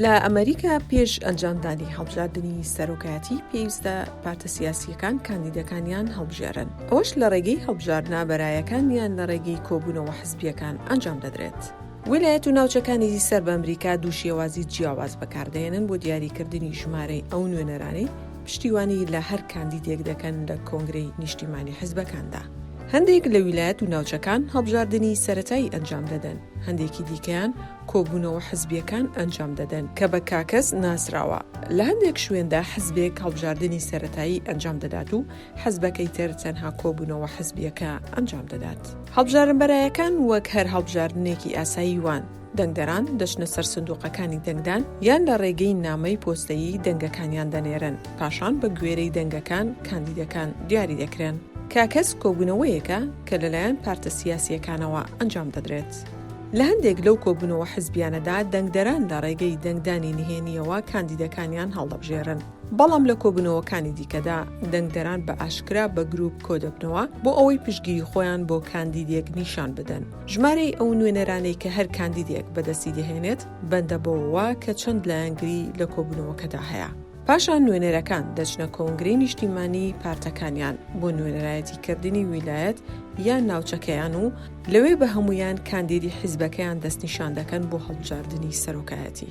لە ئەمەریکا پێش ئەنجامدانی هەڵبژاردنی سەرۆکایەتی پێویستە پارتە سیاسییەکان کاندیدەکانیان هەڵبژێرن، ئەوەش لە ڕێگەی هەڵبژاردنە بەرایەکان یان لە ڕێگەی کۆبوونەوە حزبییەکان ئەنجام دەدرێت. ویلایەت و ناوچەکانی سەر بە ئەمریکا دوو شێوازی جیاواز بەکاردەهێنن بۆ دیاریکردنی ژمارەی ئەو نوێنەرانەی پشتیوانی لە هەر کاندیدێک دەکەن لە کۆنگرەی نیشتیمانی حزبەکاندا. هەندێک لە ویلایەت و ناوچەکان هەڵبژاردنی سەرەتایی ئەنجام دەدەن، هەندێکی دیکەیان کۆبوونەوە حزبییەکان ئەنجام دەدەن کە بە caucus ناسراوە. لە هەندێک شوێندا حزبێک هەڵبژاردنی سەرەتایی ئەنجام دەدات و حزبەکەی تر تەنها کۆبوونەوە حزبییەکە ئەنجام دەدات. هەڵبژارن بەرایەکان وەک هەر هەڵبژاردنێکی ئاسایی وان، دەنگدەران دەچنە سەر سندوقەکانی دەنگدان یان لە ڕێگەی نامەی پۆستەیی دەنگەکانیان دەنێرن، پاشان بە گوێرەی دەنگەکان کاندیدەکان دیاری دەکرێن. caucus کۆبوونەوەیەکە کە لەلایەن پارتە سیاسییەکانەوە ئەنجام دەدرێت. لە هەندێک لەو کۆبوونەوە حزبیانەدا دەنگدەران لە ڕێگەی دەنگدانی نهێنییەوە کاندیدەکانیان هەڵدەبژێرن، بەڵام لە کۆبوونەوەکانی دیکەدا دەنگدەران بە ئاشکرا بە گروپ کۆدەبنەوە بۆ ئەوەی پشتگیری خۆیان بۆ کاندیدێک نیشان بدەن. ژمارەی ئەو نوێنەرانەی کە هەر کاندیدێک بەدەستی دەهێنێت بەندە بەوەوە کە چەند لایەنگری لە کۆبوونەوەکەدا هەیە. پاشان نوێنەرەکان دەچنە کۆنگرەی نیشتیمانیی پارتەکانیان بۆ نوێنەرایەتیکردنی ویلایەت یان ناوچەکەیان و لەوێ بە هەموویان کاندیدی حیزبەکەیان دەستنیشان دەکەن بۆ هەڵبژاردنی سەرۆکایەتی.